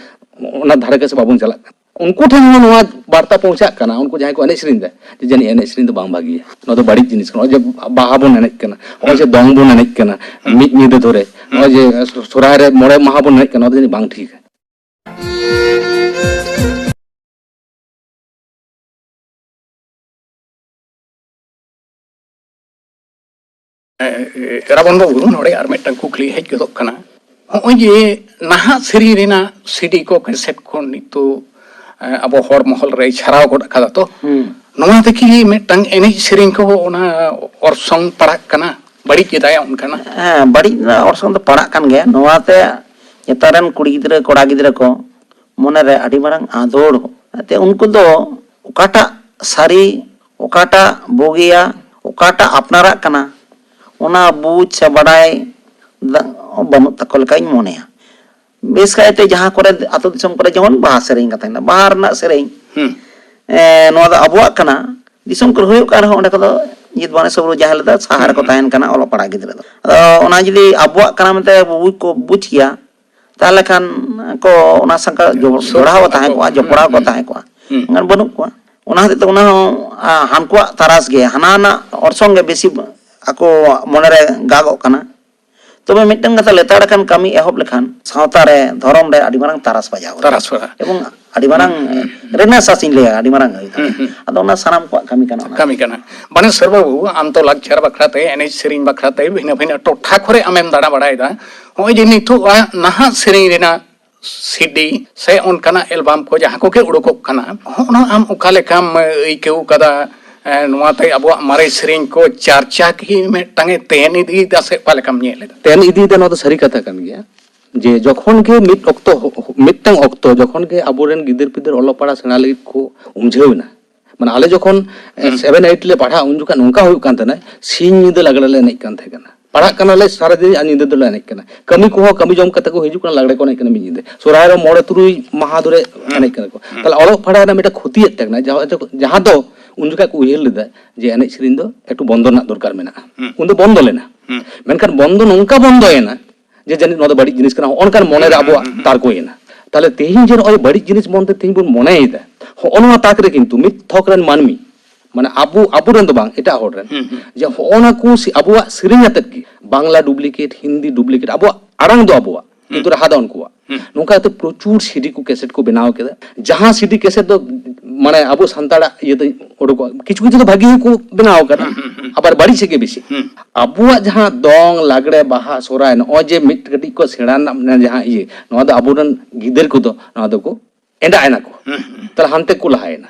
ᱚᱱᱟ ᱫᱷᱟᱨᱮ ᱠᱟᱥᱮ ᱵᱟᱵᱚᱱ ᱪᱟᱞᱟᱜ ᱠᱟᱱᱟ᱾ ᱩᱱᱠᱩ ᱴᱷᱮᱱ ᱦᱚᱸ ᱱᱚᱣᱟ ᱵᱟᱨᱛᱟ ᱯᱳᱣᱪᱷᱟᱜ ᱠᱟᱱᱟ, ᱩᱱᱠᱩ ᱡᱟᱦᱟᱸᱭ ᱠᱚ ᱮᱱᱮᱡ ᱥᱮᱨᱮᱧ ᱫᱟ, ᱡᱮ ᱡᱟᱹᱱᱤᱡ ᱮᱱᱮᱡ ᱥᱮᱨᱮᱧ ᱫᱚ ᱵᱟᱝ ᱵᱷᱟᱹᱜᱤᱭᱟ, ᱱᱚᱣᱟ ᱫᱚ ᱵᱟᱹᱲᱤᱡ ᱡᱤᱱᱤᱥ ᱠᱟᱱᱟ᱾ ᱱᱚᱜᱼᱚᱭ ᱡᱮ ᱵᱟᱦᱟ ᱵᱚᱱ ᱮᱱᱮᱡ ᱠᱟᱱᱟ, ᱱᱚᱜᱼᱚᱭ ᱡᱮ ᱫᱚᱝ ᱵᱚᱱ ᱮᱱᱮᱡ ᱠᱟᱱᱟ ᱢᱤᱫ ᱧᱤᱫᱟᱹ ᱫᱷᱚᱨᱮ, ᱱᱚᱜᱼᱚᱭ ᱡᱮ ᱥᱚᱦᱨᱟᱭ ᱨᱮ ᱢᱚᱬᱮ ᱢᱟᱦᱟ ᱵᱚᱱ ᱮᱱᱮᱡ ᱠᱟᱱᱟ, ᱱᱚᱣᱟ ᱫᱚ ᱡᱟᱹᱱᱤᱡ ᱵᱟᱝ ᱴᱷᱤᱠᱟ᱾ ᱨᱟᱵᱚᱱ ᱵᱟᱹᱵᱩ, ᱱᱚᱰᱮ ᱟᱨ ᱢᱤᱫᱴᱟᱝ ᱠᱩᱠᱞᱤ ᱦᱮᱡ ᱜᱚᱫᱚᱜ ᱠᱟᱱᱟ᱾ ᱦᱚᱸᱜᱼᱚᱭ ᱡᱮ ᱱᱟᱦᱟᱜ ᱥᱮᱨᱮᱧ ᱨᱮᱱᱟᱜ ᱥᱤᱰᱤ ᱠᱚ, ᱠᱮᱥᱮᱴ ᱠᱚ ᱱᱤᱛᱚᱜ, ᱮ, ᱟᱵᱚ ᱦᱚᱲ ᱢᱚᱦᱚᱞ ᱨᱮᱭ ᱪᱷᱟᱨᱟᱣ ᱜᱚᱫ ᱠᱟᱫᱟ ᱛᱚ, ᱦᱩᱸ᱾ ᱱᱚᱣᱟ ᱛᱮᱠᱤ ᱢᱤᱫᱴᱟᱝ ᱮᱱᱮᱡ ᱥᱮᱨᱮᱧ ᱠᱚ ᱚᱱᱟ ᱚᱨᱥᱚᱝ ᱯᱟᱲᱟᱜ ᱠᱟᱱᱟ, ᱵᱟᱹᱲᱤᱡ ᱮᱫᱟᱭ ᱚᱱᱠᱟᱱᱟᱜ? ᱦᱮᱸ, ᱵᱟᱹᱲᱤᱡ ᱨᱮᱱᱟᱜ ᱚᱨᱥᱚᱝ ᱫᱚ ᱯᱟᱲᱟᱜ ᱠᱟᱱ ᱜᱮᱭᱟ᱾ ᱱᱚᱣᱟᱛᱮ ᱱᱮᱛᱟᱨ ᱨᱮᱱ ᱠᱩᱲᱤ ᱜᱤᱫᱽᱨᱟᱹ, ᱠᱚᱲᱟ ᱜᱤᱫᱽᱨᱟᱹ ᱠᱚ ᱢᱚᱱᱮᱨᱮ ᱟᱹᱰᱤ ᱢᱟᱨᱟᱝ ᱟᱸᱫᱳᱲ, ᱛᱮ ᱩᱱᱠᱩ ᱫᱚ ᱚᱠᱟᱴᱟᱜ ᱥᱟᱹᱨᱤ, ᱚᱠᱟᱴᱟᱜ ᱵᱩᱜᱤᱭᱟ, ᱚᱠᱟᱴᱟᱜ ᱟᱯᱱᱟᱨᱟᱜ ᱠᱟᱱᱟ, ᱚᱱᱟ ᱵᱩᱡᱽ ᱥᱮ ᱵᱟᱰᱟᱭ ᱫᱟ-, ᱵᱟᱹᱱᱩᱜ ᱛᱟᱠᱚ ᱞᱮᱠᱟᱧ ᱢᱚᱱᱮᱭᱟ᱾ ᱵᱮᱥ ᱠᱟᱭᱛᱮ ᱡᱟᱦᱟᱸ ᱠᱚᱨᱮ, ᱟᱹᱛᱩ ᱫᱤᱥᱚᱢ ᱠᱚᱨᱮ ᱡᱮᱢᱚᱱ ᱵᱟᱦᱟ ᱥᱮᱨᱮᱧ ᱠᱟᱛᱷᱟ ᱦᱮᱱᱟᱜ, ᱵᱟᱦᱟ ᱨᱮᱱᱟᱜ ᱥᱮᱨᱮᱧ, ᱦᱩᱸ᱾ ᱮ, ᱱᱚᱣᱟ ᱫᱚ ᱟᱵᱚᱣᱟᱜ ᱠᱟᱱᱟ᱾ ᱫᱤᱥᱚᱢ ᱠᱚᱨᱮ ᱦᱩᱭᱩᱜ ᱠᱟᱱ ᱨᱮᱦᱚᱸ, ᱚᱸᱰᱮ ᱠᱚᱫᱚ ᱡᱤᱛ ᱵᱟᱱᱮ ᱥᱚᱵᱽᱨᱩ ᱡᱟᱦᱮᱨ ᱞᱮᱫᱟ, ᱥᱟᱦᱟ ᱨᱮᱠᱚ ᱦᱩᱸ᱾ ᱛᱟᱦᱮᱱ ᱠᱟᱱᱟ ᱚᱞᱚᱜ ᱯᱟᱲᱦᱟᱜ ᱜᱤᱫᱽᱨᱟᱹ ᱫᱚ᱾ ᱟᱫᱚ ᱚᱱᱟ ᱡᱩᱫᱤ ᱟᱵᱚᱣᱟᱜ ᱠᱟᱱᱟ ᱢᱮᱱᱛᱮ ᱵᱩᱡᱽ ᱠᱚ ᱵᱩᱡᱽ ᱠᱮᱭᱟ, ᱛᱟᱦᱚᱞᱮ ᱠᱷᱟᱱ ᱠᱚ ᱚᱱᱟ ᱥᱟᱶ ᱡᱚ-, ᱥᱩᱨ ᱡᱚᱲᱟᱣ ᱠᱚ ᱛᱟᱦᱮᱸ ᱟᱠᱚ, ᱠᱚᱜᱼᱟ, ᱦᱩᱸ, ᱡᱚᱯᱲᱟᱣ ᱠᱚ ᱦᱩᱸ, ᱛᱟᱦᱮᱸ ᱠᱚᱜᱼᱟ᱾ ᱦᱩᱸ᱾ ᱢᱮᱱᱠᱷᱟᱱ ᱵᱟᱹᱱᱩᱜ ᱠᱚᱣᱟ᱾ ᱚᱱᱟ ᱦᱚᱛᱮᱡ ᱛᱮ ᱚᱱᱟ ᱦᱚᱸ, ᱟ, ᱦᱟᱱᱠᱩᱣᱟᱜ ᱛᱟᱨᱟᱥ ᱜᱮ, ᱦᱟᱱᱟ ᱨᱮᱱᱟᱜ ᱚᱨᱥᱚᱝ ᱜᱮ ᱵᱮᱥᱤ ᱟᱠᱚ ᱢᱚᱱᱮᱨᱮ ᱜᱟᱜᱚᱜ ᱠᱟᱱᱟ᱾ ᱛᱚᱵᱮ ᱢᱤᱫᱴᱟᱝ ᱠᱟᱛᱷᱟ, ᱞᱮᱛᱟᱲ ᱟᱠᱟᱱ ᱠᱟᱹᱢᱤ ᱮᱦᱚᱵ ᱞᱮᱠᱷᱟᱱ ᱥᱟᱶᱛᱟ ᱨᱮ, ᱫᱷᱚᱨᱚᱢ ᱨᱮ ᱟᱹᱰᱤ ᱢᱟᱨᱟᱝ ᱛᱟᱨᱟᱥ ᱵᱟᱡᱟᱣ ᱫᱟᱲᱮᱭᱟᱜᱼᱟ᱾ ᱛᱟᱨᱟᱥ ᱵᱟᱡᱟᱣ᱾ ᱮᱵᱚᱝ ᱟᱹᱰᱤ ᱢᱟᱨᱟᱝ ᱦᱩᱸ, ᱦᱩᱸ, ᱦᱩᱸ᱾ ᱨᱮᱱᱮᱥᱟᱥ ᱤᱧ ᱞᱟᱹᱭᱟ, ᱟᱹᱰᱤ ᱢᱟᱨᱟᱝ ᱦᱩᱭ ᱫᱟᱲᱮᱭᱟᱜᱼᱟ᱾ ᱦᱩᱸ, ᱦᱩᱸ᱾ ᱟᱫᱚ ᱚᱱᱟ ᱥᱟᱱᱟᱢ ᱠᱚᱣᱟᱜ ᱠᱟᱹᱢᱤ ᱠᱟᱱᱟ ᱚᱱᱟ᱾ ᱠᱟᱹᱢᱤ ᱠᱟᱱᱟ᱾ ᱵᱟᱱᱮᱥᱚᱨ ᱵᱟᱹᱵᱩ, ᱟᱢ ᱛᱚ ᱞᱟᱠᱪᱟᱨ ᱵᱟᱠᱷᱨᱟ ᱛᱮ, ᱮᱱᱮᱡ ᱥᱮᱨᱮᱧ ᱵᱟᱠᱷᱨᱟ ᱛᱮ ᱵᱷᱤᱱᱟᱹ ᱵᱷᱤᱱᱟᱹ ᱴᱚᱴᱷᱟ ᱠᱚᱨᱮ ᱟᱢᱮᱢ ᱫᱟᱬᱟ ᱵᱟᱲᱟᱭᱮᱫᱟ᱾ ᱱᱚᱜᱼᱚᱭ ᱡᱮ ᱱᱤᱛᱚᱜ ᱱᱟᱦᱟᱜ ᱥᱮᱨᱮᱧ ᱨᱮᱱᱟᱜ ᱥᱤᱰᱤ ᱥᱮ ᱚᱱᱠᱟᱱᱟᱜ ᱮᱞᱵᱟᱢ ᱠᱚ ᱡᱟᱦᱟᱸ ᱠᱚᱜᱮ ᱩᱰᱩᱠᱚᱜ ᱠᱟᱱᱟ, ᱦᱚᱸᱜᱼᱚ ᱱᱟ ᱟᱢ ᱚᱠᱟ ᱞᱮᱠᱟᱢ ᱟᱹᱭᱠᱟᱹᱣ ᱠᱟᱫᱟ? ᱮ, ᱱᱚᱣᱟᱛᱮ ᱟᱵᱚᱣᱟᱜ ᱢᱟᱨᱮ ᱥᱮᱨᱮᱧ ᱠᱚ ᱪᱟᱨᱪᱟ ᱠᱤ ᱢᱤᱫᱴᱟᱝ ᱮ ᱛᱮᱱ ᱤᱫᱤᱭᱮᱫᱟ ᱥᱮ ᱚᱠᱟ ᱞᱮᱠᱟᱢ ᱧᱮᱞ ᱮᱫᱟ? ᱛᱮᱱ ᱤᱫᱤᱭᱮᱫᱟ, ᱱᱚᱣᱟ ᱫᱚ ᱥᱟᱹᱨᱤ ᱠᱟᱛᱷᱟ ᱠᱟᱱ ᱜᱮᱭᱟ᱾ ᱡᱮ ᱡᱚᱠᱷᱚᱱ ᱜᱮ ᱢᱤᱫ ᱚᱠᱛᱚ, ᱢᱤᱫᱴᱟᱝ ᱚᱠᱛᱚ ᱡᱚᱠᱷᱚᱱ ᱜᱮ ᱟᱵᱚᱨᱮᱱ ᱜᱤᱫᱟᱹᱨ ᱯᱤᱫᱟᱹᱨ ᱚᱞᱚᱜ ᱯᱟᱲᱦᱟᱜ ᱥᱮᱬᱟ ᱞᱟᱹᱜᱤᱫ ᱠᱚ ᱩᱢᱡᱷᱟᱹᱣ ᱮᱱᱟ, ᱢᱟᱱᱮ ᱟᱞᱮ ᱡᱚᱠᱷᱚᱱ, ᱮ, ᱦᱩᱸ᱾ ᱥᱮᱵᱷᱮᱱ ᱮᱭᱤᱴ ᱞᱮ ᱯᱟᱲᱦᱟᱜᱼᱟ, ᱩᱱ ᱡᱚᱠᱷᱚᱱ ᱱᱚᱝᱠᱟ ᱦᱩᱭᱩᱜ ᱠᱟᱱ ᱛᱟᱦᱮᱱᱟ, ᱥᱤᱧ ᱧᱤᱫᱟᱹ ᱞᱟᱜᱽᱲᱮ ᱞᱮ ᱮᱱᱮᱡ ᱠᱟᱱ ᱛᱟᱦᱮᱸ ᱠᱟᱱᱟ᱾ ᱯᱟᱲᱦᱟᱜ ᱠᱟᱱᱟᱞᱮ ᱥᱟᱨᱟ ᱫᱤᱱ ᱟᱨ ᱧᱤᱫᱟᱹ ᱫᱚᱞᱮ ᱮᱱᱮᱡ ᱠᱟᱱᱟ᱾ ᱠᱟᱹᱢᱤ ᱠᱚᱦᱚᱸ ᱠᱟᱹᱢᱤ ᱡᱚᱢ ᱠᱟᱛᱮ ᱠᱚ ᱦᱤᱡᱩᱜ ᱠᱟᱱᱟ, ᱞᱟᱜᱽᱲᱮ ᱠᱚ ᱮᱱᱮᱡ ᱠᱟᱱᱟ ᱢᱤᱫ ᱧᱤᱫᱟᱹ᱾ ᱥᱚᱨᱦᱟᱭ ᱨᱮ ᱢᱚᱬᱮ ᱛᱩᱨᱩᱭ ᱢᱟᱦᱟ ᱫᱷᱚᱨᱮ ᱮᱱᱮᱡ ᱠᱟᱱᱟ ᱠᱚ᱾ ᱛᱟᱦᱚᱞᱮ ᱚᱞᱚᱜ ᱯᱟᱲᱦᱟᱣ ᱨᱮᱱᱟᱜ ᱢᱤᱫᱴᱟᱝ ᱠᱷᱚᱛᱤᱭᱮᱫ ᱛᱟᱦᱮᱸ ᱠᱟᱱᱟ, ᱡᱟᱦᱟᱸ, ᱡᱟᱦᱟᱸ ᱫᱚ ᱩᱱ ᱡᱚᱠᱷᱟᱡ ᱠᱚ ᱩᱭᱦᱟᱹᱨ ᱞᱮᱫᱟ ᱡᱮ ᱮᱱᱮᱡ ᱥᱮᱨᱮᱧ ᱫᱚ ᱮᱠᱴᱩ ᱵᱚᱱᱫᱚ ᱨᱮᱱᱟᱜ ᱫᱚᱨᱠᱟᱨ ᱢᱮᱱᱟᱜᱼᱟ᱾ ᱩᱱ ᱫᱚ ᱵᱚᱱᱫᱚ ᱞᱮᱱᱟ᱾ ᱢᱮᱱᱠᱷᱟᱱ ᱵᱚᱱᱫᱚ ᱱᱚᱝᱠᱟ ᱵᱚᱱᱫᱚᱭᱮᱱᱟ ᱡᱮ ᱡᱟᱹᱱᱤᱡ ᱱᱚᱣᱟ ᱫᱚ ᱵᱟᱹᱲᱤᱡ ᱡᱤᱱᱤᱥ ᱠᱟᱱᱟ, ᱦᱚᱸᱜᱼᱚ ᱱᱚᱝᱠᱟᱱ ᱢᱚᱱᱮᱨᱮ ᱟᱵᱚᱣᱟᱜ ᱛᱟᱨᱠᱚᱭᱮᱱᱟ᱾ ᱛᱟᱦᱚᱞᱮ ᱛᱮᱦᱮᱧ ᱡᱮ ᱱᱚᱜᱼᱚᱭ ᱵᱟᱹᱲᱤᱡ ᱡᱤᱱᱤᱥ ᱢᱚᱱᱛᱮ ᱛᱮᱦᱮᱧ ᱵᱚᱱ ᱢᱚᱱᱮᱭᱮᱫᱟ, ᱦᱚᱸᱜᱼᱚ ᱱᱚᱣᱟ ᱛᱟᱠ ᱨᱮ ᱠᱤᱱᱛᱩ ᱢᱤᱫ ᱛᱷᱚᱠ ᱨᱮᱱ ᱢᱟᱹᱱᱢᱤ, ᱢᱟᱱᱮ ᱟᱵᱚ, ᱟᱵᱚᱨᱮᱱ ᱫᱚ ᱵᱟᱝ, ᱮᱴᱟᱜ ᱦᱚᱲ ᱨᱮᱱ, ᱡᱮ ᱦᱚᱸᱜᱼᱚ ᱱᱟ ᱠᱚ ᱥᱮ-, ᱟᱵᱚᱣᱟᱜ ᱥᱮᱨᱮᱧ ᱟᱛᱮᱫ ᱜᱮ ᱵᱟᱝᱞᱟ ᱰᱩᱯᱞᱤᱠᱮᱴ, ᱦᱤᱱᱫᱤ ᱰᱩᱯᱞᱤᱠᱮᱴ, ᱟᱵᱚᱣᱟᱜ ᱟᱲᱟᱝ ᱫᱚ ᱟᱵᱚᱣᱟᱜ, ᱠᱤᱱᱛᱩ ᱨᱟᱦᱟ ᱫᱚ ᱩᱱᱠᱩᱣᱟᱜ᱾ ᱱᱚᱝᱠᱟ ᱠᱟᱛᱮ ᱯᱨᱚᱪᱩᱨ ᱥᱤᱰᱤ ᱠᱚ, ᱠᱮᱥᱮᱴ ᱠᱚ ᱵᱮᱱᱟᱣ ᱠᱮᱫᱟ, ᱡᱟᱦᱟᱸ ᱥᱤᱰᱤ ᱠᱮᱥᱮᱴ ᱫᱚ ᱢᱟᱱᱮ ᱟᱵᱚ ᱥᱟᱱᱛᱟᱲᱟᱜ ᱤᱭᱟᱹᱛᱮ ᱩᱰᱩᱠᱚᱜᱼᱟ᱾ ᱠᱤᱪᱷᱩ ᱠᱤᱪᱷᱩ ᱫᱚ ᱵᱷᱟᱜᱤ ᱜᱮᱠᱚ ᱵᱮᱱᱟᱣ ᱟᱠᱟᱫᱟ, ᱟᱵᱟᱨ ᱵᱟᱹᱲᱤᱡ ᱥᱮᱫ ᱜᱮ ᱵᱮᱥᱤ᱾ ᱟᱵᱚᱣᱟᱜ ᱡᱟᱦᱟᱸ ᱫᱚᱝ, ᱞᱟᱜᱽᱲᱮ, ᱵᱟᱦᱟ, ᱥᱚᱦᱨᱟᱭ, ᱱᱚᱜᱼᱚᱭ ᱡᱮ ᱢᱤᱫ ᱠᱟᱹᱴᱤᱡ ᱠᱚ ᱥᱮᱬᱟ ᱨᱮᱱᱟᱜ ᱢᱟᱱᱮ ᱡᱟᱦᱟᱸ ᱤᱭᱟᱹ, ᱱᱚᱣᱟ ᱫᱚ ᱟᱵᱚᱨᱮᱱ ᱜᱤᱫᱟᱹᱨ ᱠᱚᱫᱚ ᱱᱚᱣᱟ ᱫᱚᱠᱚ ᱮᱸᱰᱟ ᱮᱱᱟ ᱠᱚ᱾ ᱛᱟᱦᱞᱮ ᱦᱟᱱᱛᱮ ᱠᱚ ᱞᱟᱦᱟᱭᱮᱱᱟ᱾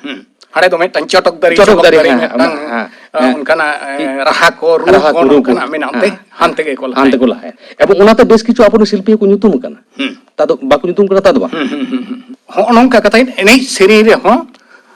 ᱦᱟᱸᱰᱮ ᱫᱚ ᱢᱤᱫᱴᱟᱝ ᱪᱚᱴᱚᱠ ᱫᱟᱨᱮ, ᱪᱚᱴᱚᱠ ᱪᱚᱴᱚᱠ ᱫᱟᱨᱮ, ᱫᱟᱨᱮ ᱦᱮᱸ, ᱢᱤᱫᱴᱟᱝ, ᱦᱮᱸ, ᱦᱮᱸ᱾ ᱚᱱᱠᱟᱱᱟᱜ, ᱮ, ᱨᱟᱦᱟ ᱠᱚ, ᱨᱩ ᱨᱟᱦᱟ ᱠᱚ, ᱠᱚ, ᱨᱩ ᱠᱚ, ᱱᱚᱝᱠᱟᱱᱟᱜ ᱢᱮᱱᱟᱜ ᱛᱮ, ᱦᱮᱸ, ᱦᱟᱱᱛᱮ ᱜᱮᱠᱚ ᱞᱟᱦᱟᱭᱮᱱᱟ᱾ ᱦᱟᱱᱛᱮ ᱠᱚ ᱞᱟᱦᱟᱭᱮᱱᱟ᱾ ᱮᱵᱚᱝ ᱚᱱᱟᱛᱮ ᱵᱮᱥ ᱠᱤᱪᱷᱩ ᱟᱵᱚᱨᱮᱱ ᱥᱤᱞᱯᱤᱭᱟᱹ ᱠᱚ ᱧᱩᱛᱩᱢ ᱟᱠᱟᱱᱟ᱾ ᱦᱩᱸ᱾ ᱛᱟ ᱫᱚ ᱵᱟᱠᱚ ᱧᱩᱛᱩᱢ ᱠᱟᱱᱟ, ᱛᱟ ᱫᱚ ᱵᱟᱝ᱾ ᱦᱩᱸ, ᱦᱩᱸ, ᱦᱩᱸ, ᱦᱩᱸ᱾ ᱦᱚᱸᱜᱼᱚ ᱱᱚᱝᱠᱟ ᱠᱟᱛᱮ ᱮᱱᱮᱡ ᱥᱮᱨᱮᱧ ᱨᱮᱦᱚᱸ,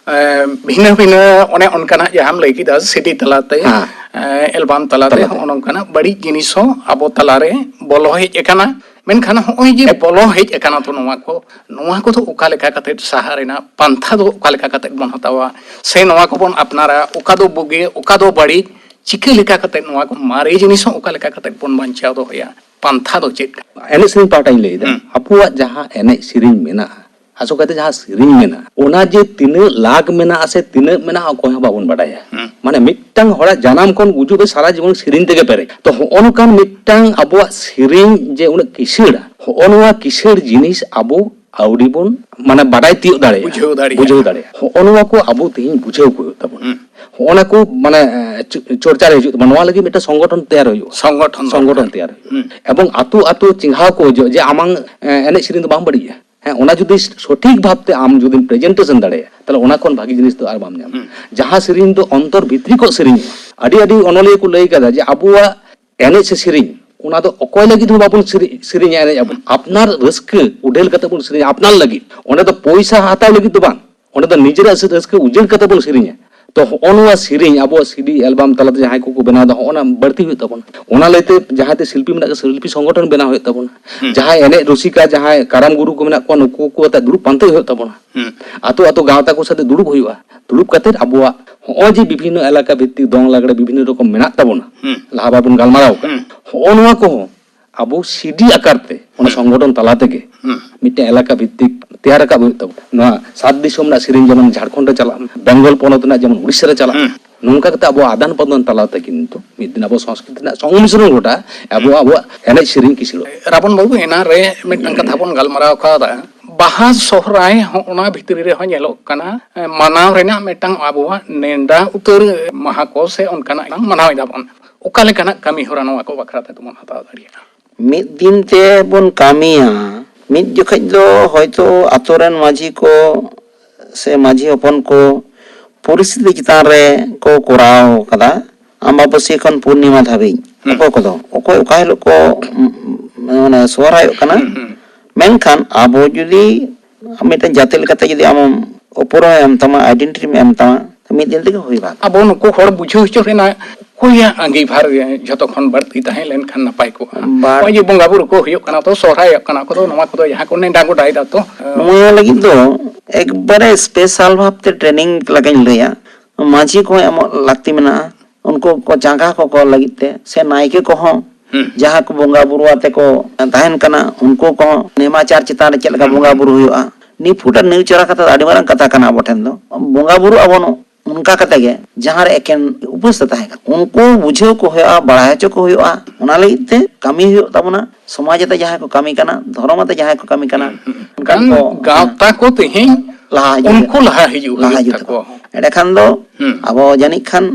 ᱮ, ᱵᱷᱤᱱᱟᱹ ᱵᱷᱤᱱᱟᱹ ᱚᱱᱮ ᱚᱱᱠᱟᱱᱟᱜ ᱡᱟᱦᱟᱸᱢ ᱞᱟᱹᱭ ᱠᱮᱫᱟ, ᱥᱤᱰᱤ ᱛᱟᱞᱟᱛᱮ, ᱦᱮᱸ᱾ ᱮ, ᱮᱞᱵᱟᱢ ᱛᱟᱞᱟᱛᱮ, ᱛᱟᱞᱟᱛᱮ᱾ ᱦᱚᱸᱜᱼᱚ ᱱᱚᱝᱠᱟᱱᱟᱜ ᱵᱟᱹᱲᱤᱡ ᱡᱤᱱᱤᱥ ᱦᱚᱸ ᱟᱵᱚ ᱛᱟᱞᱟᱨᱮ ᱵᱚᱞᱚ ᱦᱮᱡ ᱟᱠᱟᱱᱟ᱾ ᱢᱮᱱᱠᱷᱟᱱ ᱦᱚᱸᱜᱼᱚᱭ ᱡᱮ ᱵᱚᱞᱚ ᱦᱮᱡ ᱟᱠᱟᱱᱟ, ᱛᱚ ᱱᱚᱣᱟ ᱠᱚ, ᱱᱚᱣᱟ ᱠᱚᱫᱚ ᱚᱠᱟ ᱞᱮᱠᱟ ᱠᱟᱛᱮ ᱥᱟᱦᱟ ᱨᱮᱱᱟᱜ ᱯᱟᱱᱛᱷᱟ ᱫᱚ ᱚᱠᱟ ᱞᱮᱠᱟ ᱠᱟᱛᱮ ᱵᱚᱱ ᱦᱟᱛᱟᱣᱟ, ᱥᱮ ᱱᱚᱣᱟ ᱠᱚᱵᱚᱱ ᱟᱯᱱᱟᱨᱟ, ᱚᱠᱟ ᱫᱚ ᱵᱩᱜᱤ, ᱚᱠᱟ ᱫᱚ ᱵᱟᱹᱲᱤᱡ, ᱪᱤᱠᱟᱹ ᱞᱮᱠᱟ ᱠᱟᱛᱮ ᱱᱚᱣᱟ ᱠᱚ ᱢᱟᱨᱮ ᱡᱤᱱᱤᱥ ᱦᱚᱸ ᱚᱠᱟ ᱞᱮᱠᱟ ᱠᱟᱛᱮ ᱵᱚᱱ ᱵᱟᱧᱪᱟᱣ ᱫᱚᱦᱚᱭᱟ, ᱯᱟᱱᱛᱷᱟ ᱫᱚ ᱪᱮᱫ ᱠᱟᱱᱟ? ᱮᱱᱮᱡ ᱥᱮᱨᱮᱧ ᱯᱟᱦᱴᱟᱧ ᱞᱟᱹᱭ ᱮᱫᱟ᱾ ᱦᱩᱸ᱾ ᱟᱵᱚᱣᱟᱜ ᱡᱟᱦᱟᱸ ᱮᱱᱮᱡ ᱥᱮᱨᱮᱧ ᱢᱮᱱᱟᱜᱼᱟ, ᱟᱥᱚᱞ ᱠᱟᱭᱛᱮ ᱡᱟᱦᱟᱸ ᱥᱮᱨᱮᱧ ᱢᱮᱱᱟᱜᱼᱟ, ᱚᱱᱟ ᱡᱮ ᱛᱤᱱᱟᱹᱜ ᱞᱟᱠᱷ ᱢᱮᱱᱟᱜᱼᱟ ᱥᱮ ᱛᱤᱱᱟᱹᱜ ᱢᱮᱱᱟᱜᱼᱟ, ᱚᱠᱚᱭ ᱦᱚᱸ ᱵᱟᱵᱚᱱ ᱵᱟᱰᱟᱭᱟ᱾ ᱦᱩᱸ᱾ ᱢᱟᱱᱮ ᱢᱤᱫᱴᱟᱝ ᱦᱚᱲᱟᱜ ᱡᱟᱱᱟᱢ ᱠᱷᱚᱱ ᱜᱩᱡᱩᱜ ᱫᱚ ᱥᱟᱨᱟ ᱡᱤᱵᱚᱱ ᱥᱮᱨᱮᱧ ᱛᱮᱜᱮ ᱯᱮᱨᱮᱡ᱾ ᱛᱚ ᱦᱚᱸᱜᱼᱚ ᱱᱚᱝᱠᱟᱱ ᱢᱤᱫᱴᱟᱝ ᱟᱵᱚᱣᱟᱜ ᱥᱮᱨᱮᱧ ᱡᱮ ᱩᱱᱟᱹᱜ ᱠᱤᱥᱟᱹᱲᱟ, ᱦᱚᱸᱜᱼᱚ ᱱᱚᱣᱟ ᱠᱤᱥᱟᱹᱲ ᱡᱤᱱᱤᱥ ᱟᱵᱚ ᱟᱹᱣᱨᱤ ᱵᱚᱱ ᱢᱟᱱᱮ ᱵᱟᱰᱟᱭ ᱛᱤᱭᱳᱜ ᱫᱟᱲᱮᱭᱟᱜᱼᱟ, ᱵᱩᱡᱷᱟᱹᱣ ᱫᱟᱲᱮᱭᱟᱜᱼᱟ᱾ ᱵᱩᱡᱷᱟᱹᱣ ᱫᱟᱲᱮᱭᱟᱜᱼᱟ᱾ ᱦᱚᱸᱜᱼᱚ ᱱᱚᱣᱟ ᱠᱚ ᱟᱵᱚ ᱛᱮᱦᱮᱧ ᱵᱩᱡᱷᱟᱹᱣ ᱠᱚ ᱦᱩᱭᱩᱜ ᱛᱟᱵᱚᱱᱟ᱾ ᱦᱩᱸ᱾ ᱦᱚᱸᱜᱼᱚ ᱱᱟ ᱠᱚ ᱢᱟᱱᱮ, ᱮ, ᱪᱚ-, ᱪᱚᱨᱪᱟ ᱨᱮ ᱦᱤᱡᱩᱜ ᱛᱟᱵᱚᱱᱟ᱾ ᱱᱚᱣᱟ ᱞᱟᱹᱜᱤᱫ ᱢᱤᱫᱴᱟᱝ ᱥᱚᱝᱜᱚᱴᱷᱚᱱ ᱛᱮᱭᱟᱨ ᱦᱩᱭᱩᱜᱼᱟ᱾ ᱥᱚᱝᱜᱚᱴᱷᱚᱱ ᱥᱚᱝᱜᱚᱴᱷᱚᱱ ᱫᱚᱨᱠᱟᱨ᱾ ᱛᱮᱭᱟᱨ ᱦᱩᱭᱩᱜᱼᱟ᱾ ᱦᱩᱸ᱾ ᱮᱵᱚᱝ ᱟᱛᱳ ᱟᱛᱳ ᱪᱮᱸᱜᱷᱟᱣ ᱠᱚ ᱦᱤᱡᱩᱜᱼᱟ ᱡᱮ ᱟᱢᱟᱝ, ᱮ, ᱮᱱᱮᱡ ᱥᱮᱨᱮᱧ ᱫᱚ ᱵᱟᱝ ᱵᱟᱹᱲᱤᱡᱼᱟ᱾ ᱦᱮᱸ, ᱚᱱᱟ ᱡᱩᱫᱤ ᱥᱚᱴᱷᱤᱠ ᱵᱷᱟᱵᱛᱮ ᱟᱢ ᱡᱩᱫᱤᱢ ᱯᱨᱮᱡᱮᱱᱴᱮᱥᱚᱱ ᱫᱟᱲᱮᱭᱟᱜᱼᱟ, ᱛᱟᱦᱞᱮ ᱚᱱᱟ ᱠᱷᱚᱱ ᱵᱷᱟᱜᱤ ᱡᱤᱱᱤᱥ ᱫᱚ ᱟᱨ ᱵᱟᱢ ᱧᱟᱢᱟ᱾ ᱦᱩᱸ᱾ ᱡᱟᱦᱟᱸ ᱥᱮᱨᱮᱧ ᱫᱚ ᱚᱱᱛᱚᱨ ᱵᱷᱤᱛᱨᱤ ᱠᱷᱚᱱ ᱥᱮᱨᱮᱧᱚᱜᱼᱟ᱾ ᱟᱹᱰᱤ ᱟᱹᱰᱤ ᱚᱱᱚᱞᱤᱭᱟᱹ ᱠᱚ ᱞᱟᱹᱭ ᱠᱟᱫᱟ ᱡᱮ ᱟᱵᱚᱣᱟᱜ ᱮᱱᱮᱡ ᱥᱮ ᱥᱮᱨᱮᱧ, ᱚᱱᱟ ᱫᱚ ᱚᱠᱚᱭ ᱞᱟᱹᱜᱤᱫ ᱦᱚᱸ ᱵᱟᱵᱚᱱ ᱥᱮᱨᱮ-, ᱥᱮᱨᱮᱧᱟ, ᱮᱱᱮᱡ ᱟᱵᱚᱱ᱾ ᱟᱯᱱᱟᱨ ᱨᱟᱹᱥᱠᱟᱹ ᱩᱰᱷᱟᱹᱞ ᱠᱟᱛᱮ ᱵᱚᱱ ᱥᱮᱨᱮᱧᱟ, ᱟᱯᱱᱟᱨ ᱞᱟᱹᱜᱤᱫ᱾ ᱚᱸᱰᱮ ᱫᱚ ᱯᱚᱭᱥᱟ ᱦᱟᱛᱟᱣ ᱞᱟᱹᱜᱤᱫ ᱫᱚ ᱵᱟᱝ, ᱚᱸᱰᱮ ᱫᱚ ᱱᱤᱡᱮᱨᱟᱜ ᱥᱮ ᱨᱟᱹᱥᱠᱟᱹ ᱩᱡᱟᱹᱲ ᱠᱟᱛᱮ ᱵᱚᱱ ᱥᱮᱨᱮᱧᱟ᱾ ᱛᱚ, ᱦᱚᱸᱜᱼᱚ ᱱᱚᱣᱟ ᱥᱮᱨᱮᱧ ᱟᱵᱚᱣᱟᱜ ᱥᱤᱰᱤ ᱮᱞᱵᱟᱢ ᱛᱟᱞᱟᱛᱮ ᱡᱟᱦᱟᱸᱭ ᱠᱚᱠᱚ ᱵᱮᱱᱟᱣ ᱮᱫᱟ, ᱦᱚᱸᱜᱼᱚ ᱱᱟ ᱵᱟᱹᱲᱛᱤ ᱦᱩᱭᱩᱜ ᱛᱟᱵᱚᱱᱟ᱾ ᱚᱱᱟ ᱞᱟᱹᱭᱛᱮ ᱡᱟᱦᱟᱸᱭ ᱛᱮ ᱥᱤᱞᱯᱤ ᱢᱮᱱᱟᱜ ᱠᱚ, ᱥᱤᱞᱯᱤ ᱥᱚᱝᱜᱚᱴᱷᱚᱱ ᱵᱮᱱᱟᱣ ᱦᱩᱭᱩᱜ ᱛᱟᱵᱚᱱᱟ᱾ ᱦᱩᱸ᱾ ᱡᱟᱦᱟᱸᱭ ᱮᱱᱮᱡ ᱨᱩᱥᱤᱠᱟ, ᱡᱟᱦᱟᱸᱭ ᱠᱟᱨᱟᱢ ᱜᱩᱨᱩ ᱠᱚ ᱢᱮᱱᱟᱜ ᱠᱚᱣᱟ, ᱱᱩᱠᱩ ᱠᱚ ᱟᱛᱮ ᱫᱩᱲᱩᱵ ᱯᱟᱱᱛᱮ ᱦᱩᱭᱩᱜ ᱛᱟᱵᱚᱱᱟ᱾ ᱦᱩᱸ᱾ ᱟᱛᱳ ᱟᱛᱳ ᱜᱟᱶᱛᱟ ᱠᱚ ᱥᱟᱛᱮ ᱫᱩᱲᱩᱵ ᱦᱩᱭᱩᱜᱼᱟ᱾ ᱫᱩᱲᱩᱵ ᱠᱟᱛᱮ ᱟᱵᱚᱣᱟᱜ ᱦᱚᱸᱜᱼᱚᱭ ᱡᱮ ᱵᱤᱵᱷᱤᱱᱱᱚ ᱮᱞᱟᱠᱟ ᱵᱷᱤᱛᱛᱤᱠ ᱫᱚᱝ ᱞᱟᱜᱽᱲᱮ ᱵᱤᱵᱷᱤᱱᱱᱚ ᱨᱚᱠᱚᱢ ᱢᱮᱱᱟᱜ ᱛᱟᱵᱚᱱᱟ, ᱦᱩᱸ᱾ ᱞᱟᱦᱟ ᱵᱟᱵᱚᱱ ᱜᱟᱞᱢᱟᱨᱟᱣ ᱠᱟᱜᱼᱟ, ᱦᱩᱸ᱾ ᱦᱚᱸᱜᱼᱚ ᱱᱚᱣᱟ ᱠᱚᱦᱚᱸ ᱟᱵᱚ ᱥᱤᱰᱤ ᱟᱠᱟᱨ ᱛᱮ ᱚᱱᱟ ᱦᱩᱸ᱾ ᱥᱚᱝᱜᱚᱴᱷᱚᱱ ᱛᱟᱞᱟ ᱛᱮᱜᱮ ᱦᱩᱸ᱾ ᱢᱤᱫᱴᱮᱱ ᱮᱞᱟᱠᱟ ᱵᱷᱤᱛᱛᱤᱠ ᱛᱮᱭᱟᱨ ᱨᱟᱠᱟᱵ ᱦᱩᱭᱩᱜ ᱛᱟᱵᱚᱱᱟ᱾ ᱱᱚᱣᱟ ᱥᱟᱛ ᱫᱤᱥᱚᱢ ᱨᱮᱱᱟᱜ ᱥᱮᱨᱮᱧ ᱡᱮᱢᱚᱱ ᱡᱷᱟᱲᱠᱷᱚᱸᱰ ᱨᱮ ᱪᱟᱞᱟᱜ ᱢᱟ, ᱵᱮᱝᱜᱚᱞ ᱯᱚᱱᱚᱛ ᱨᱮᱱᱟᱜ ᱡᱮᱢᱚᱱ ᱩᱲᱤᱥᱥᱟ ᱨᱮ ᱪᱟᱞᱟᱜ ᱢᱟ᱾ ᱦᱩᱸ᱾ ᱱᱚᱝᱠᱟ ᱠᱟᱛᱮ ᱟᱵᱚᱣᱟᱜ ᱟᱫᱟᱱ ᱯᱨᱚᱫᱟᱱ ᱛᱟᱞᱟ ᱛᱮ ᱠᱤᱱᱛᱩ ᱢᱤᱫ ᱫᱤᱱ ᱟᱵᱚ ᱥᱚᱝᱥᱠᱨᱤᱛᱤ ᱨᱮᱱᱟᱜ ᱥᱚᱝᱢᱤᱥᱨᱚᱱ ᱜᱷᱚᱴᱟᱜᱼᱟ, ᱟᱵᱚ ᱦᱩᱸ᱾ ᱟᱵᱚᱣᱟᱜ ᱮᱱᱮᱡ ᱥᱮᱨᱮᱧ ᱠᱤᱥᱟᱹᱲᱚᱜᱼᱟ᱾ ᱨᱟᱵᱚᱱ ᱵᱟᱹᱵᱩ, ᱮᱱᱟᱱ ᱨᱮ ᱢᱤᱫᱴᱟᱝ ᱠᱟᱛᱷᱟ ᱵᱚᱱ ᱜᱟᱞᱢᱟᱨᱟᱣ ᱠᱟᱣᱫᱟ, ᱵᱟᱦᱟ ᱥᱚᱦᱨᱟᱭ ᱦᱚᱸ ᱚᱱᱟ ᱵᱷᱤᱛᱨᱤ ᱨᱮᱦᱚᱸ ᱧᱮᱞᱚᱜ ᱠᱟᱱᱟ, ᱮ, ᱢᱟᱱᱟᱣ ᱨᱮᱱᱟᱜ ᱢᱤᱫᱴᱟᱝ ᱟᱵᱚᱣᱟᱜ ᱱᱮᱰᱟ ᱩᱛᱟᱹᱨ ᱢᱟᱦᱟ ᱠᱚ ᱥᱮ ᱚᱱᱠᱟᱱᱟᱜ ᱢᱟᱱᱟᱣ ᱮᱫᱟ ᱵᱚᱱ᱾ ᱚᱠᱟ ᱞᱮᱠᱟᱱᱟᱜ ᱠᱟᱹᱢᱤ ᱦᱚᱨᱟ ᱱᱚᱣᱟ ᱠᱚ ᱵᱟᱠᱷᱨᱟ ᱛᱮ ᱵᱚᱱ ᱦᱟᱛᱟᱣ ᱫᱟᱲᱮᱭᱟᱜᱼᱟ? ᱢᱤᱫ ᱫᱤᱱ ᱛᱮ ᱵᱚᱱ ᱠᱟᱹᱢᱤᱭᱟ, ᱢᱤᱫ ᱡᱚᱠᱷᱮᱡ ᱫᱚ ᱦᱚᱭᱛᱳ ᱟᱛᱳ ᱨᱮᱱ ᱢᱟᱹᱡᱷᱤ ᱠᱚ ᱥᱮ ᱢᱟᱹᱡᱷᱤ ᱦᱚᱯᱚᱱ ᱠᱚ ᱯᱚᱨᱤᱥᱛᱷᱤᱛᱤ ᱪᱮᱛᱟᱱ ᱨᱮ ᱠᱚ ᱠᱚᱨᱟᱣ ᱠᱟᱫᱟ, ᱟᱢᱵᱟᱵᱟᱹᱥᱭᱟᱹ ᱠᱷᱚᱱ ᱯᱩᱨᱱᱤᱢᱟ ᱫᱷᱟᱹᱵᱤᱡ᱾ ᱦᱩᱸ᱾ ᱚᱠᱚᱭ ᱠᱚᱫᱚ, ᱚᱠᱚᱭ ᱚᱠᱟ ᱦᱤᱞᱳᱜ ᱠᱚ, ᱩᱢ, ᱢᱟᱱᱮ ᱥᱚᱦᱨᱟᱭᱚᱜ ᱠᱟᱱᱟ᱾ ᱦᱩᱸ, ᱦᱩᱸ᱾ ᱢᱮᱱᱠᱷᱟᱱ ᱟᱵᱚ ᱡᱩᱫᱤ ᱢᱤᱫᱴᱮᱱ ᱡᱟᱹᱛᱤ ᱞᱮᱠᱟᱛᱮ ᱡᱩᱫᱤ ᱟᱢᱮᱢ ᱩᱯᱨᱩᱢᱮᱢ ᱮᱢ ᱛᱟᱢᱟ, ᱟᱭᱰᱮᱱᱴᱤᱴᱤᱢ ᱮᱢ ᱛᱟᱢᱟ, ᱢᱤᱫ ᱫᱤᱱ ᱛᱮᱜᱮ ᱦᱩᱭ ᱵᱟᱝ᱾ ᱟᱵᱚ ᱱᱩᱠᱩ ᱦᱚᱲ ᱵᱩᱡᱷᱟᱹᱣ ᱦᱚᱪᱚ ᱨᱮᱱᱟᱜ ᱚᱠᱚᱭᱟᱜ ᱟᱸᱜᱤᱵᱷᱟᱨ ᱡᱷᱚᱛᱚ ᱠᱷᱚᱱ ᱵᱟᱹᱲᱛᱤ ᱛᱟᱦᱮᱸ ᱞᱮᱱᱠᱷᱟᱱ ᱱᱟᱯᱟᱭ ᱠᱚᱜᱼᱟ? ᱵᱟᱨ- ᱱᱚᱜᱼᱚᱭ ᱡᱮ ᱵᱚᱸᱜᱟ ᱵᱩᱨᱩ ᱠᱚ ᱦᱩᱭᱩᱜ ᱠᱟᱱᱟ, ᱛᱚ ᱥᱚᱦᱨᱟᱭᱚᱜ ᱠᱟᱱᱟ ᱠᱚ, ᱛᱚ ᱱᱚᱣᱟ ᱠᱚᱫᱚ ᱡᱟᱦᱟᱸ ᱠᱚ ᱱᱮᱰᱟ ᱜᱚᱴᱟᱭᱮᱫᱟ, ᱛᱚ, ᱱᱚᱣᱟ ᱞᱟᱹᱜᱤᱫ ᱫᱚ ᱮᱠᱵᱟᱨᱮ ᱥᱯᱮᱥᱟᱞ ᱵᱷᱟᱵᱽᱛᱮ ᱴᱨᱮᱱᱤᱝ ᱞᱮᱠᱟᱧ ᱞᱟᱹᱭᱟ᱾ ᱢᱟᱹᱡᱷᱤ ᱠᱚᱦᱚᱸ ᱮᱢᱚᱜ ᱞᱟᱹᱠᱛᱤ ᱢᱮᱱᱟᱜᱼᱟ, ᱩᱱᱠᱩ ᱠᱚ ᱪᱟᱸᱜᱟ ᱠᱚᱠᱚ ᱞᱟᱹᱜᱤᱫ ᱛᱮ, ᱥᱮ ᱱᱟᱭᱠᱮ ᱠᱚᱦᱚᱸ ᱦᱩᱸ᱾ ᱡᱟᱦᱟᱸ ᱠᱚ ᱵᱚᱸᱜᱟ ᱵᱩᱨᱩ ᱟᱛᱮ ᱠᱚ ᱛᱟᱦᱮᱱ ᱠᱟᱱᱟ, ᱩᱱᱠᱩ ᱠᱚᱦᱚᱸ ᱱᱮᱢᱟᱪᱟᱨ ᱪᱮᱛᱟᱱ ᱨᱮ ᱪᱮᱫ ᱞᱮᱠᱟ ᱦᱩᱸ, ᱵᱚᱸᱜᱟ ᱦᱩᱸ᱾ ᱵᱩᱨᱩ ᱦᱩᱭᱩᱜᱼᱟ, ᱱᱤᱯᱷᱩᱴ ᱟᱨ ᱱᱤᱣᱪᱟᱨᱟ ᱠᱟᱛᱷᱟ ᱫᱚ ᱟᱹᱰᱤ ᱢᱟᱨᱟᱝ ᱠᱟᱛᱷᱟ ᱠᱟᱱᱟ ᱟᱵᱚ ᱴᱷᱮᱱ ᱫᱚ᱾ ᱵᱚᱸᱜᱟ ᱵᱩᱨᱩ ᱟᱵᱚ ᱱᱚ-, ᱚᱱᱠᱟ ᱠᱟᱛᱮ ᱜᱮ ᱡᱟᱦᱟᱸ ᱨᱮ ᱮᱠᱮᱱ ᱩᱯᱟᱹᱥ ᱛᱮ ᱛᱟᱦᱮᱸ ᱠᱟᱱᱟ, ᱩᱱᱠᱩ ᱵᱩᱡᱷᱟᱹᱣ ᱠᱚ ᱦᱩᱭᱩᱜᱼᱟ, ᱵᱟᱲᱟᱭ ᱦᱚᱪᱚ ᱠᱚ ᱦᱩᱭᱩᱜᱼᱟ᱾ ᱚᱱᱟ ᱞᱟᱹᱜᱤᱫ ᱛᱮ ᱠᱟᱹᱢᱤ ᱦᱩᱭᱩᱜ ᱛᱟᱵᱚᱱᱟ᱾ ᱥᱚᱢᱟᱡᱽ ᱟᱛᱮ ᱡᱟᱦᱟᱸᱭ ᱠᱚ ᱠᱟᱹᱢᱤ ᱠᱟᱱᱟ, ᱫᱷᱚᱨᱚᱢ ᱟᱛᱮ ᱡᱟᱦᱟᱸᱭ ᱠᱚ ᱠᱟᱹᱢᱤ ᱠᱟᱱᱟ, ᱦᱩᱸ, ᱦᱩᱸ᱾ ᱚᱱᱠᱟᱱ ᱠᱟᱱ ᱠᱚ ᱜᱟᱶᱛᱟ ᱠᱚ ᱛᱮᱦᱮᱧ ᱞᱟᱦᱟ ᱦᱤᱡᱩᱜ ᱩᱱᱠᱩ ᱦᱩᱭᱩᱜ ᱞᱟᱦᱟ ᱦᱤᱡᱩᱜ ᱞᱟᱦᱟ ᱦᱩᱭᱩᱜ ᱦᱤᱡᱩᱜ ᱛᱟᱠᱚᱣᱟ᱾ ᱛᱟᱠᱚᱣᱟ᱾ ᱮᱸᱰᱮᱠᱷᱟᱱ ᱫᱚ ᱦᱩᱸ᱾ ᱟᱵᱚ ᱡᱟᱹᱱᱤᱡ ᱠᱷᱟᱱ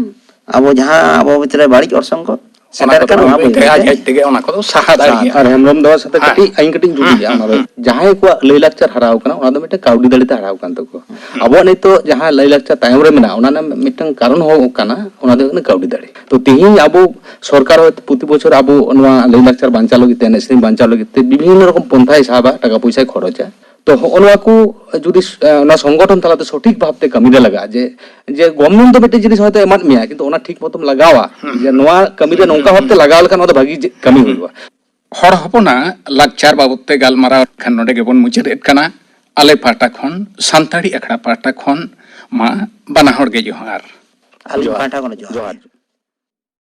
ᱟᱵᱚ ᱡᱟᱦᱟᱸ ᱟᱵᱚ ᱵᱷᱤᱛᱨᱤ ᱨᱮ ᱵᱟᱹᱲᱤᱡ ᱚᱨᱥᱚᱝ ᱠᱚ ᱚᱱᱟ ᱥᱮᱴᱮᱨ ᱠᱚᱫᱚ ᱠᱟᱱᱟ, ᱚᱱᱟ ᱵᱟᱹᱭ ᱵᱟᱹᱭ ᱵᱟᱹᱭ ᱛᱮ ᱛᱮ ᱟᱡ ᱟᱡ ᱛᱮᱜᱮ ᱚᱱᱟ ᱠᱚᱫᱚ ᱥᱟᱦᱟ ᱥᱟᱦᱟ ᱫᱟᱲᱮᱭᱟᱜᱼᱟ᱾ ᱟᱨ ᱦᱮᱢᱵᱨᱚᱢ ᱫᱚ ᱥᱟᱛᱮ ᱦᱮᱸ, ᱠᱟᱹᱴᱤᱡ ᱦᱮᱸ, ᱤᱧ ᱠᱟᱹᱴᱤᱡ ᱤᱧ ᱦᱮᱸ, ᱡᱩᱞᱤᱧᱟ, ᱦᱮᱸ, ᱚᱱᱟ ᱫᱚ ᱦᱮᱸ᱾ ᱡᱟᱦᱟᱸᱭ ᱠᱚᱣᱟᱜ ᱞᱟᱹᱭ ᱞᱟᱠᱪᱟᱨ ᱦᱟᱨᱟᱣ ᱠᱟᱱᱟ, ᱚᱱᱟ ᱫᱚ ᱢᱤᱫᱴᱮᱱ ᱠᱟᱹᱣᱰᱤ ᱫᱟᱲᱮ ᱛᱮ ᱦᱟᱨᱟᱣ ᱠᱟᱱ ᱛᱟᱠᱚᱣᱟ᱾ ᱦᱩᱸ᱾ ᱟᱵᱚᱣᱟᱜ ᱱᱤᱛᱚᱜ ᱡᱟᱦᱟᱸ ᱞᱟᱹᱭ ᱞᱟᱠᱪᱟᱨ ᱛᱟᱭᱚᱢ ᱨᱮ ᱢᱮᱱᱟᱜᱼᱟ, ᱚᱱᱟ ᱨᱮᱱᱟᱜ ᱢᱤᱫᱴᱟᱝ ᱠᱟᱨᱚᱱ ᱦᱚᱸ ᱠᱟᱱᱟ, ᱚᱱᱟ ᱫᱚ ᱦᱩᱭᱩᱜ ᱠᱟᱱᱟ ᱠᱟᱹᱣᱰᱤ ᱫᱟᱲᱮ᱾ ᱛᱚ, ᱛᱮᱦᱮᱧ ᱟᱵᱚ ᱥᱚᱨᱠᱟᱨ ᱦᱚᱸ ᱯᱨᱚᱛᱤ ᱵᱚᱪᱷᱚᱨ ᱟᱵᱚ ᱱᱚᱣᱟ ᱞᱟᱹᱭ ᱞᱟᱠᱪᱟᱨ ᱵᱟᱧᱪᱟᱣ ᱞᱟᱹᱜᱤᱫ ᱛᱮ, ᱮᱱᱮᱡ ᱥᱮᱨᱮᱧ ᱵᱟᱧᱪᱟᱣ ᱞᱟᱹᱜᱤᱫ ᱛᱮ ᱵᱤᱵᱷᱤᱱᱱᱚ ᱨᱚᱠᱚᱢ ᱯᱚᱱᱛᱷᱟᱭ ᱥᱟᱵᱟ, ᱴᱟᱠᱟ ᱯᱚᱭᱥᱟᱭ ᱠᱷᱚᱨᱚᱪᱟ᱾ ᱛᱚ ᱦᱚᱸᱜᱼᱚ ᱱᱚᱣᱟ ᱠᱚ ᱡᱩᱫᱤ ᱥ-, ᱮ, ᱱᱚᱣᱟ ᱥᱚᱝᱜᱚᱴᱷᱚᱱ ᱛᱟᱞᱟᱛᱮ ᱥᱚᱴᱷᱤᱠ ᱵᱷᱟᱵᱛᱮ ᱠᱟᱹᱢᱤ ᱨᱮ ᱞᱟᱜᱟᱜᱼᱟ, ᱡᱮ, ᱡᱮ ᱜᱚᱵᱷᱢᱮᱱᱴ ᱫᱚ ᱢᱤᱫᱴᱮᱱ ᱡᱤᱱᱤᱥ ᱦᱚᱭᱛᱳ ᱮᱢᱟᱫ ᱢᱮᱭᱟ, ᱠᱤᱱᱛᱩ ᱚᱱᱟ ᱴᱷᱤᱠ ᱢᱚᱛᱚᱢ ᱞᱟᱜᱟᱣᱟ, ᱦᱩᱸ, ᱡᱮ ᱦᱩᱸ, ᱱᱚᱣᱟ ᱦᱩᱸ, ᱠᱟᱹᱢᱤ ᱨᱮ ᱦᱩᱸ, ᱱᱚᱝᱠᱟ ᱦᱩᱸ, ᱵᱷᱟᱵᱛᱮ ᱦᱩᱸ᱾ ᱞᱟᱜᱟᱣ ᱞᱮᱠᱷᱟᱱ ᱚᱱᱟ ᱫᱚ ᱵᱷᱟᱹᱜᱤ ᱡᱮ-, ᱠᱟᱹᱢᱤ ᱦᱩᱭᱩᱜᱼᱟ᱾ ᱦᱚᱲ ᱦᱚᱯᱚᱱᱟᱜ ᱞᱟᱠᱪᱟᱨ ᱵᱟᱵᱚᱫ ᱛᱮ ᱜᱟᱞᱢᱟᱨᱟᱣ ᱠᱷᱟᱱ ᱱᱚᱰᱮ ᱜᱮᱵᱚᱱ ᱢᱩᱪᱟᱹᱫ ᱮᱫ ᱠᱟᱱᱟ᱾ ᱟᱞᱮ ᱯᱟᱦᱴᱟ ᱠᱷᱚᱱ, ᱥᱟᱱᱛᱟᱲᱤ ᱟᱠᱷᱲᱟ ᱯᱟᱦᱴᱟ ᱠᱷᱚᱱ ᱢᱟ ᱵᱟᱱᱟ ᱦᱚᱲ ᱜᱮ ᱡᱚᱦᱟᱨ᱾ ᱟᱹᱞᱤᱧ ᱡᱚᱦᱟᱨ᱾ ᱯᱟᱦᱴᱟ ᱠᱷᱚᱱ ᱡᱚᱦᱟᱨ᱾ ᱡᱚᱦᱟᱨ᱾